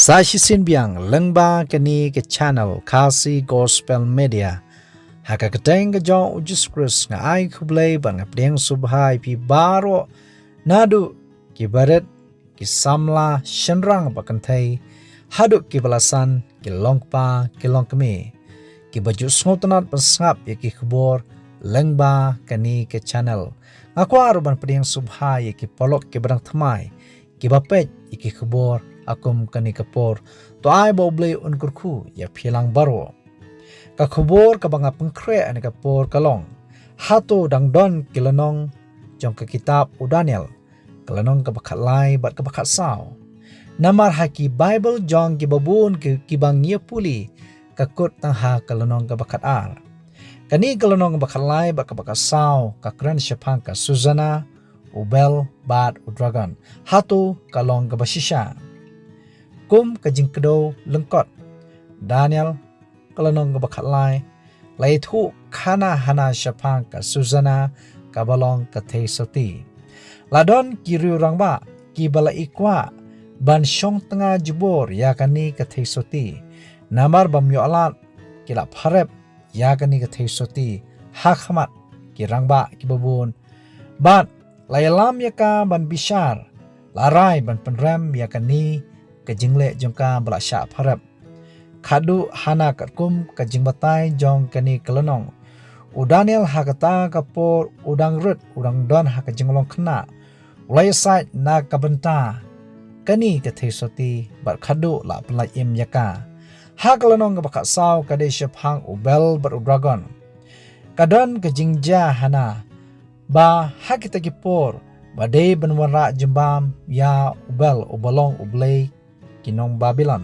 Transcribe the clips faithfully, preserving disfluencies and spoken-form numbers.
Sa shisien biang lyngba kane ka channel Khasi Gospel Media. Ha ka kyrteng ka jong u Jisu Khrist nga ai khublei bad nga pdiang sngewbha ïa phi baroh, naduh ki barit, ki samla, shynrang bad kynthei, haduh ki ba la san, ki longkpa, ki longkmie, ki ba ju sngewtynnad ban sngap ïa ki khubor lyngba kane ka channel. Nga kwah ruh ban pdiang sngewbha ïa ki paralok ki ba dang thymmai, ki ba peit ïa ki khubor ha kum kane ka por. To ai ba U Blei un kyrkhu ïa phi lang baroh. Ka khubor ka ba nga pynkhreh ha kane ka por ka long, hato dang don ki lynnong jong ka kitab u Daniel, ka lynnong ka ba khatlai bad ka ba khatsaw? Namar ha ki Baibl jong ki ba bun ki, ki ba ngi ïa pule, ka kut tang ha ka lynnong ka ba khatar. Kane ka lynnong ka ba khatlai bad ka ba khatsaw ka kren shaphang ka Susana, u bel bad u dragon. Hato ka long ka ba shisha? Kum ka jingkdew lyngkot, Daniel ka lynnong ka ba khatlai la ïathuh khana hana shaphang ka Susana ka ba long ka thei soti. La don ki riew rangbah ki ba la i kwah ban shong tnga jubor ïa kane ka thei soti. Namar bym ïoh lad ki la pharep ïa kane ka thei soti ha khmat ki rangbah ki ba bun. Bad la ïalam ïa ka ban bishar, la rai ban pynrem ïa kane ka jingleh jong ka ba la shah pharep. Khadduh hana katkum ka jingbatai jong kane ka lynnong, u Daniel ha kata ka por u dang rit, u dang don ha ka jinglong khynnah, u la ïasaid na ka bynta kane ka thei soti bad khadduh la pynlait im ïa ka. Ha ka lynnong ka ba khatsaw ka dei shaphang u bel bad u dragon. Ka don ka jingjia hana ba ha kita ki por ba dei ban wanrah jingbam ïa u bel u ba long u blei ki nong Babilon.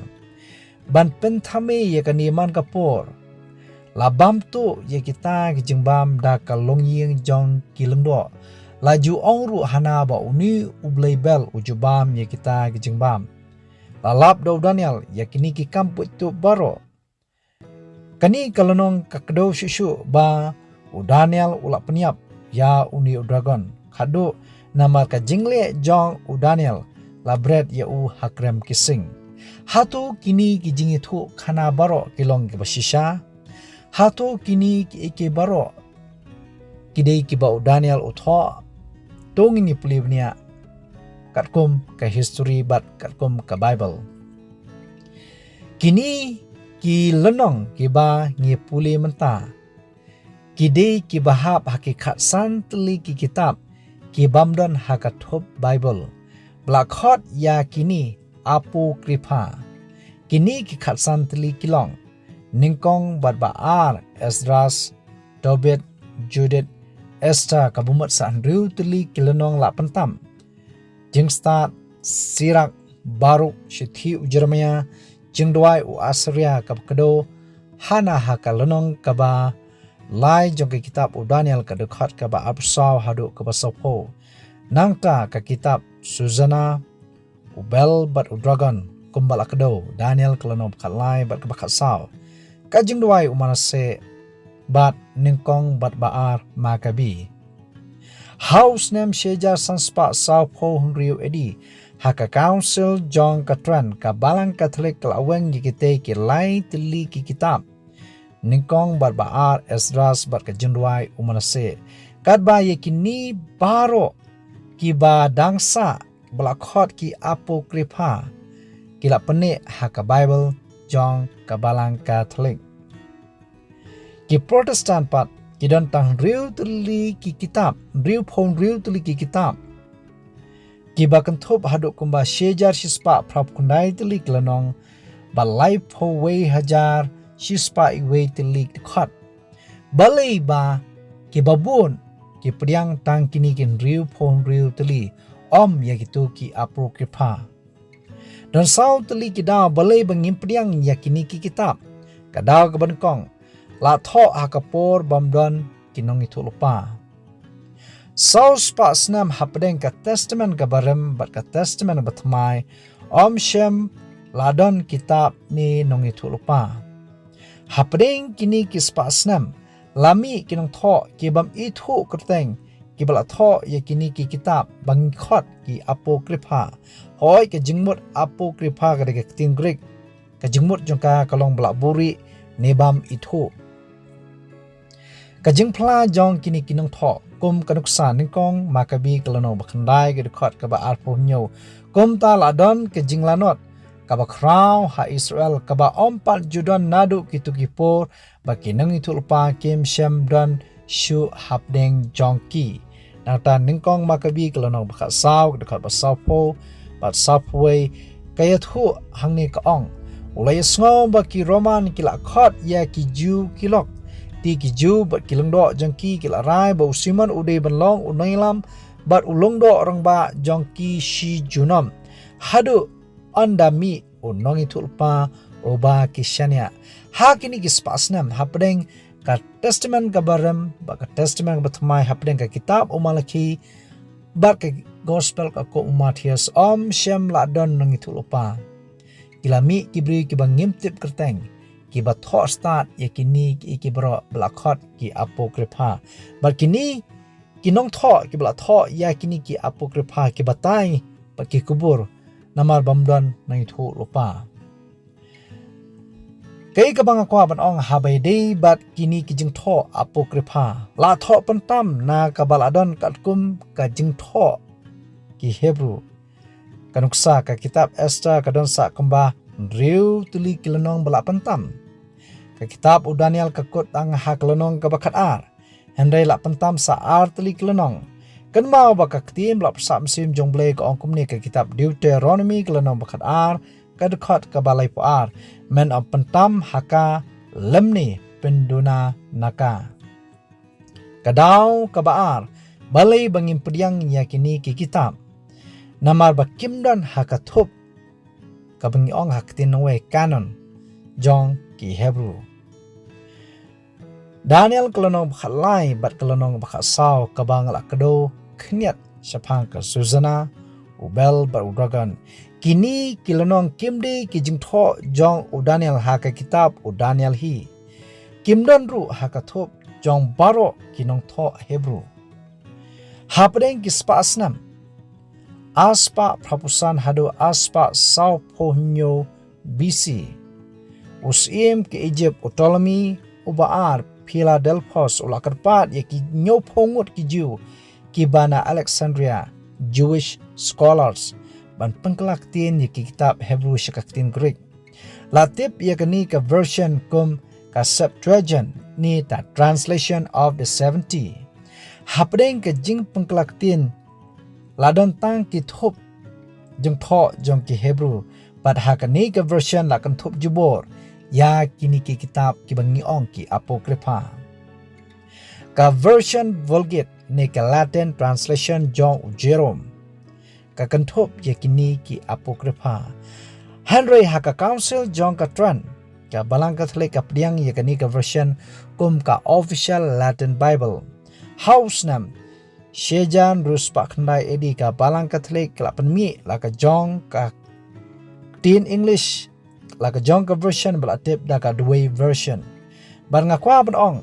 Ban pynthame ïa kane man ka por, la bam tuh ïa kita ki jingbam da ka longïing jong ki lyngdoh. La ju ong ruh hana ba une u blei bel u ju bam ïa kita ki jingbam. La lap da u Daniel ïa kine ki kam buit tuh baroh. Kane ka lynnong ka kdew shuh shuh ba u Daniel u la pynïap ïa une u dragon. Khadduh namar ka jingleh jong u Daniel la bret ïa u ha krem ki sing. Hato kine ki jingïathuh khana baroh ki long ki ba shisha? Hato kine ki ei ki baroh ki dei ki ba u Daniel u thoh? To ngin ïa pule bniah katkum ka history bad katkum ka Baibl. Kine ki lynnong ki ba ngi pule mynta, ki dei ki ba hap ha ki khatsan tylli ki kitab ki bym don ha ka thup Baibl. Ba la khot ïa kine Apocrypha. Kine ki khatsan tylli ki long: Nyngkong bad Ba-ar, Esdras, Tobit, Judit, Esther, ka bamut sa hynriew tylli ki lynnong la pyntam. Jingstad, Sirak, Baruk, Shithi u Jeremiah, Jingduwai u Asaria ka ba kdew, hana ha ka lynnong ka ba lai jong ka kitab u Daniel, ka dkhot ka ba arphew saw haduh ka ba sawphew. Nangta ka kitab Susana, u bel bad u dragon, kumba la kdew, Daniel ka lynnong ba khatlai bad ka ba khatsaw. Ka Jingduwai u Manasseh bad Nyngkong bad Ba-ar Maccabi. Ha u snem shi hajar san spah sawphew hynriew A D, ha ka Council jong ka Trent, ka Balang Katholik ka la weng ïa kitei ki lai tylli ki kitab, Nyngkong bad Ba-ar, Esdras bad ka Jingduwai u Manasseh. Katba ïa kine baroh ki ba dang sah ba la khot ki Apocrypha, ki la pynneh ha ka Baibl jong ka Balang Katholik. Ki Protestant pat ki don tang hynriew tylli ki kitab, hynriewphew hynriew tylli ki kitab, ki ba kynthup haduh kumba shi hajar shi spah phraphew khyndai tylli ki lynnong bad laiphew wei hajar shi spah wei tylli ki dkhot. Balei ba ki ba bun ki pdiang tang kine ki hynriewphew hynriew tylli, ym ïa kito ki Apocrypha? Don saw tylli ki daw balei ba ngim pdiang ïa kine ki kitab. Ka daw ka ba nyngkong, la thoh ha ka por bym don ki nongïathuhlypa. Saw spah snem hapdeng ka Testament ka ba rim bad ka Testament ba thymmai, ym shym la don kitab ne nongïathuhlypa. Hapdeng kine ki spah snem, la mih ki nongthoh ki bym ithuh kyrteng, kiba la thoh ïa kine ki kitab ba ngi khot ki Apocrypha. Hooid, ka jingmut Apocrypha ka dei ka ktien Greek. Ka jingmut jong ka ka long ba la buhrieh ne bym ithuh. Ka jingphla jong kine ki nongthoh, kum ka nuksa Nyngkong Makabi ka lynnong ba khyndai ka dkhot kaba arphew hynñiew. Kumta la don ka jinglanot kaba khraw ha Israel, kaba ym pat ju don naduh kito ki por, ba ki nongïathuhlypa kim shym don shuh hapdeng jong ki. Nangta Nyngkong Makabi ka lynnong ba khatsaw ka dkhot ba sawphew bad sawphew wei ka ïathuh hangne, ka ong: U la ïasngew ba ki Roman ki la khot ïa ki Jiw ki lok. Te ki Jiw bad ki lyngdoh jong ki ki la rai ba u Simon u dei ban long u nongïalam bad u lyngdoh rangbah jong ki shi junom, haduh ynda mih u nongïathuhlypa uba ki shaniah. Ha kine ki spah snem, hapdeng ka Testament kaba Rim bad ka Testament kaba Thymmai, hapdeng ka kitab u Malakhi bad ka Gospel ka kum u Mathaios, ym shym la don nongïathuhlypa. Ki la mih ki briew kiba ngim tip kyrteng, kiba thoh stad ïa kine ki, ki baroh ba la khot ki Apocrypha. Bad kine ki nongthoh kiba la thoh ïa kine ki Apocrypha ki batai bad ki kubur, namar bym don nongïathuhlypa. Kaei kaba nga kwah ban ong, haba ïadei bad kine ki jingthoh Apocrypha, la thoh pyntam na kaba la don katkum ka jingthoh ki Hebru. Ka nuksa, ka kitab Esther ka don sa kumba hynriew tylli ki lynnong ba la pyntam. Ka kitab u Daniel ka kut tang ha ka lynnong kaba khatar, hynrei la pyntam sa ar tylli ki lynnong. Kynmaw ba ka ktien ba la pynsah mynsiem jong U Blei ka ong kumne, ka kitab Deuteronomi ka lynnong ba khatar ka dkhot kaba laiphew ar: Men ym pyntam ha ka lymne pynduna na ka. Ka daw kaba ar, balei ba ngim pdiang ïa kine ki kitab? Namar ba kim don ha ka thup, kaba ngi ong ha ka ktien nongwei canon, jong ki Hebru. Daniel ka lynnong ba khatlai bad ka lynnong ba khatsaw, kaba nga la kdew khyndiat shaphang ka Susana, u Bel bad u Dragon. Kine ki lynnong kim dei ki jingthoh jong u Daniel ha ka kitab u Daniel hi. Kim don ruh ha ka thup jong baroh ki nongthoh Hebru. Hapdeng ki spah snem arspah phraphew san haduh arspah sawphew hynñiew B C, u syiem ka Egypt u Ptolemy uba ar, Philadelphus, u la kyrpad ïa ki hynñiewphew ngut ki Jiw kiba na Alexandria, Jewish scholars, ban pynkylla ktien ïa ki kitab Hebru sha ka ktien Greek. La tip ïa kane ka version kum ka Septuagint, ne ka Translation of the Seventy. Hapdeng ka jingpynkylla ktien, la don tang ki thup jingthoh jong ki Hebru, bad ha kane ka version la kynthup jubor ïa kine ki kitab kiba ngi ong ki Apocrypha. Ka version Vulgate, ne ka Latin translation jong u Jerome, ka kynthup ïa kine ki Apocrypha. Hynrei ha ka Council jong ka Trent, ka Balang Katholik ka pdiang ïa kane ka version kum ka official Latin Bible. Ha u snem shi hajar hynriew spah khyndai A D, ka Balang Katholik ka la pynmih la ka jong ka ktien English, la ka jong ka version ba la tip da ka Douay version. Bad nga kwah ban ong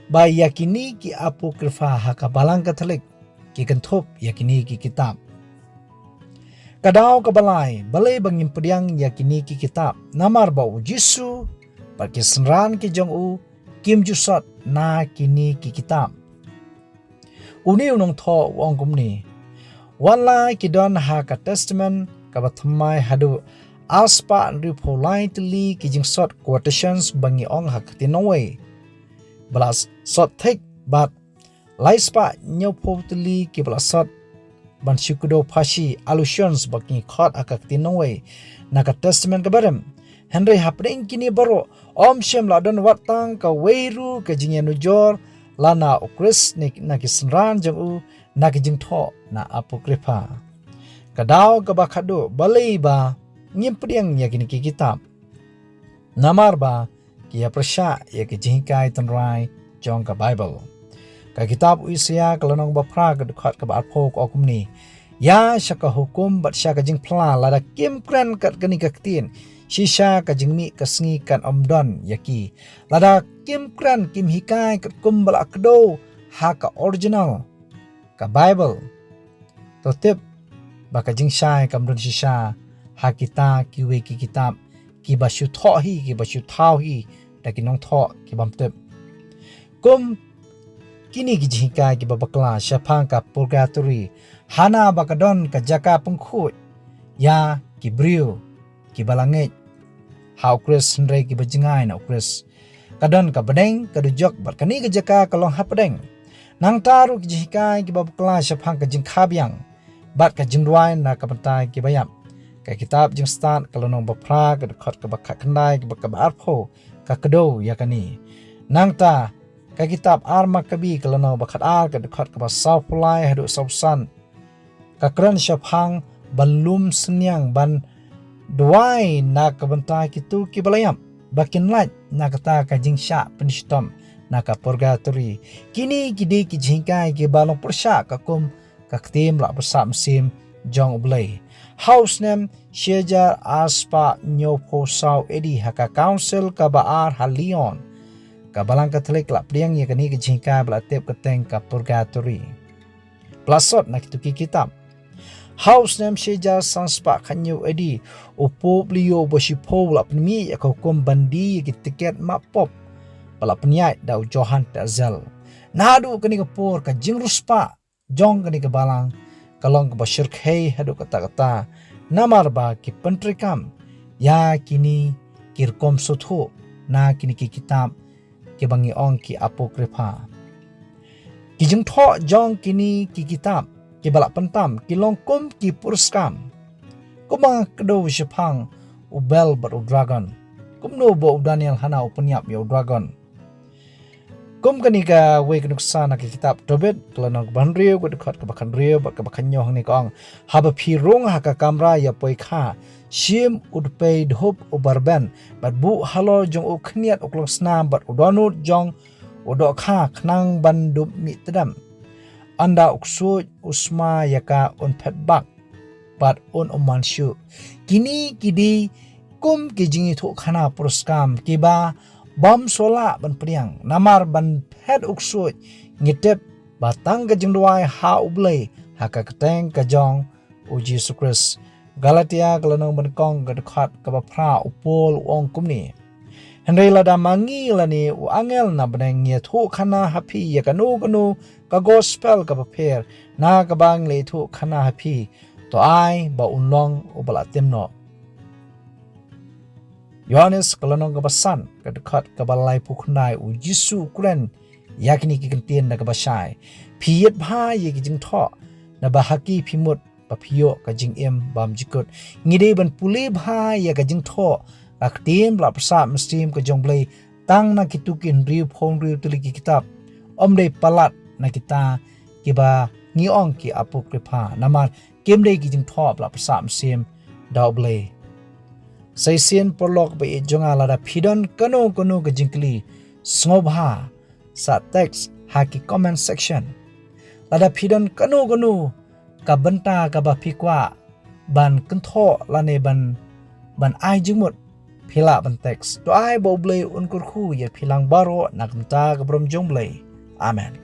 ba ïa kine ki Apocrypha ha ka Balang Katholik ki kynthup ïa kine ki kitab. Ka daw kaba lai, balei ba ngim pdiang ïa kine ki kitab? Namar ba u Jisu bad ki synran ki jong u kim ju sot na kine ki kitab. Une u nongthoh u ong kumne: Wat la ki don ha ka Testament kaba Thymmai haduh arspah hynriewphew lai tylli ki jingsot, quotations ba ngi ong ha ka ktien nongwei, ba la sot thik, bad laispah hynñiewphew tylli kiba la sot ban shu kdew pharshi, allusions ba ngi khot ha ka ktien nongwei, na ka Testament kaba Rim. Hynrei hapdeng kine baroh, ym shym la don wat tang kawei ruh ka jingïanujor la na u Khrist ne na ki synran jong u na ki jingthoh na Apocrypha. Ka daw kaba khatduh, balei ba ngim pdiang ïa kine ki kitab? Namar ba ki ïapyrshah ïa ki jinghikai tynrai jong ka Bible. Ka kitab u Isaïah ka lynnong ba phra ka dkhot kaba arphew ka ong kumne: Ïa sha ka hukum bad sha ka jingphla, lada kim kren kat kane ka ktien, shisha ka jingmih ka sngi kan ym don ïa ki. Lada kim kren, kim hikai katkum ba la kdew ha ka original, ka Baibl. To tip ba ka jingshai kam don shisha ha kita kiwei ki kitab kiba shu thoh hi, kiba shu thaw hi da ki nongthoh ki bym tip. Kum kine ki jinghikai kiba bakla shaphang ka purgatory, hana ba ka don ka jaka pynkhuid ïa ki briew kiba la ngeit ha U Khrist hynrei kiba jngai na U Khrist. Ka don ka pdeng, ka dujok bad kane ka jaka ka long ha pdeng. Nangta ruh ki jinghikai kiba bakla shaphang ka jingkha biang bad ka jingduwai na ka bynta kiba ïap. Ka kitab Jingstad ka lynnong ba phra, ka dkhot kaba khatkhyndai bad kaba arphew ka kdew ïa kane. Nangta ka kitab Ar Makabi ka lynnong ba khatar, ka dkhot kaba sawphew lai haduh sawphew san, ka kren shaphang ban lum synñiang, ban duwai na ka bynta kito kiba la ïap ba kin lait na kata ka jingshah pynshitom na ka purgatory. Kine ki dei ki jinghikai kiba long pyrshah ka kum ka ktien ba la pynsah mynsiem jong U Blei. Ha u snem shi hajar ar spah hynñiewphew saw A D, ha ka Council kaba ar ha Lyon, ka Balang Katholik ka la pdiang ïa kane ka jinghikai ba la tip kyrteng ka purgatory. Ba la sot na kito ki kitab. Ha u snem shi hajar san spah khathynñiew A D, u Pope Leo ba shiphew u la pynmih ïa ka hukum ban die ïa ki tiket map pop ba la pynïaid da u Johann Tetzel. Naduh kane ka por ka jingriewspah jong kane ka balang ka long kaba shyrkhei haduh katta katta, namar ba ki pyntreikam ïa kine ki rukom sngewthuh na kine ki kitab kiba ngi ong ki Apocrypha. Ki jingthoh jong kine ki kitab kiba la pyntam ki long kum ki puriskam. Kumba nga kdew shaphang u bel bad u dragon, kumno ba u Daniel hana u pynïap ïa u dragon. Kum kane kawei ka nuksa na ka kitab Tobit, ka lynnong kaba hynriew, ka dkhot kaba khathynriew bad kaba khathynñiew, hangne ka ong: Haba phi rung ha ka kamra ïa poi kha, shim u dpei dhup uba rben, bad buh halor jong u khynñiat u klongsnam bad u dohnud jong u dohkha, khnang ban dup mih tdem. Ynda u ksuid u sma ïa ka, un phet bak bad un ym man shuh. Kine ki dei kum ki jingïathuhkhana puriskam kiba bym shu lah ban pdiang, namar ban phet u ksuid ngi tip ba tang ka jingduwai ha U Blei ha ka kyrteng ka jong U Jisu Khrist. Galatia ka lynnong ba nyngkong, ka dkhot kaba phra, u Paul u ong kumne: Hynrei lada ma ngi lane u angel na bneng ngi ïathuhkhana ha phi ïa kano kano ka gospel kaba pher na kaba ngi la ïathuhkhana ha phi, to ai ba un long uba la tim noh. Ïoannis ka lynnong kaba san, ka dkhot kaba laiphew khyndai, U Jisu u kren ïa kine ki kyntien da kaba shai: Phi ïit bha ïa ki jingthoh, naba ha ki phi mut ba phi ïoh ka jingim bymjukut. Ngi dei ban pule bha ïa ka jingthoh, ka ktien ba la pynsah mynsiem ka jong U Blei, tang na kito ki hynriewphew hynriew tylli ki kitab. Ym dei palat na kita kiba ngi ong ki Apocrypha, namar kim dei ki jingthoh ba la pynsah mynsiem da U Blei. Sa shisien paralok ba ïeit jong nga, lada phi don kano kano ka jingkylli, sngewbha sa text ha ki comment section. Lada phi don kano kano ka bynta kaba phi kwah ban kynthoh lane ban, ban ai jingmut, phi lah ban text. To ai ba U Blei un kyrkhu ïa phi lang baroh na ka bynta ka burom jong U Blei. Amen.